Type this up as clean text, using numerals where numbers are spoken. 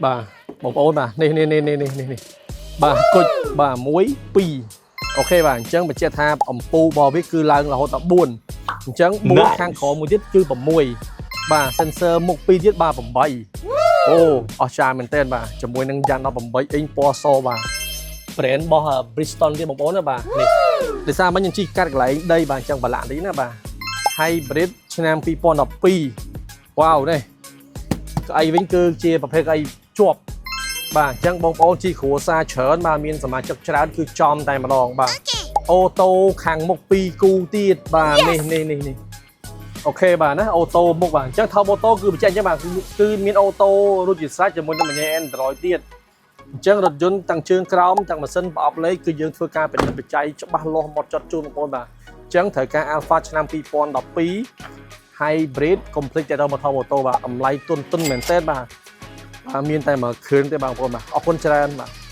បាទបងប្អូនបាទនេះនេះនេះនេះនេះនេះបាទគុជបាទ1 2 OK បាទអញ្ចឹងបញ្ជាក់ថាអំពូលរបស់វាគឺឡើងរហូតដល់4អញ្ចឹង4ខាងក្រោមមួយទៀតគឺ6បាទ sensor មុខ2ទៀតបាទ8អូអស្ចារ្យមែនទែនបាទជាមួយនឹងយ៉ាន់18អ៊ីងពណ៌សបាទ brand របស់ Bridgestone ទៀតបងប្អូនណាបាទនេះដោយសារមិញខ្ញុំជិះកាត់កន្លែងដីបាទអញ្ចឹងប្រឡាក់នេះណាបាទ Hybrid ឆ្នាំ2012វ៉ាវនេះកៅអីវិញគឺជាប្រភេទកៅអីជាប់បាទអញ្ចឹងបងប្អូនជិះគ្រួសារច្រើនបាទមានសមាជិកច្រើនគឺចំតែម្ដងបាទ auto ខាងមុខ2គូទៀតបាទនេះនេះនេះនេះ OK បាទណា auto មុខបាទអញ្ចឹងថប auto គឺបញ្ជាក់អញ្ចឹងបាទគឺមាន auto រួចជាស្រេចជាមួយនឹងម៉ាញ៉េ Android ទៀតអញ្ចឹងរថយន្តទាំងជើងក្រោមទាំងម៉ាស៊ីនប្រអប់លេខគឺយើងធ្វើការពិនិត្យបច្ច័យច្បាស់លាស់មកចត់ជូនបងប្អូនបាទអញ្ចឹងត្រូវការ Alphard ឆ្នាំ2012 Hybrid complete តែដល់មកថប auto បាទតម្លៃទុនទុនមែនតើបាទបាទមានតែមួយគ្រឿងទេបងប្អូនបាទអរគុណច្រើនបាទ។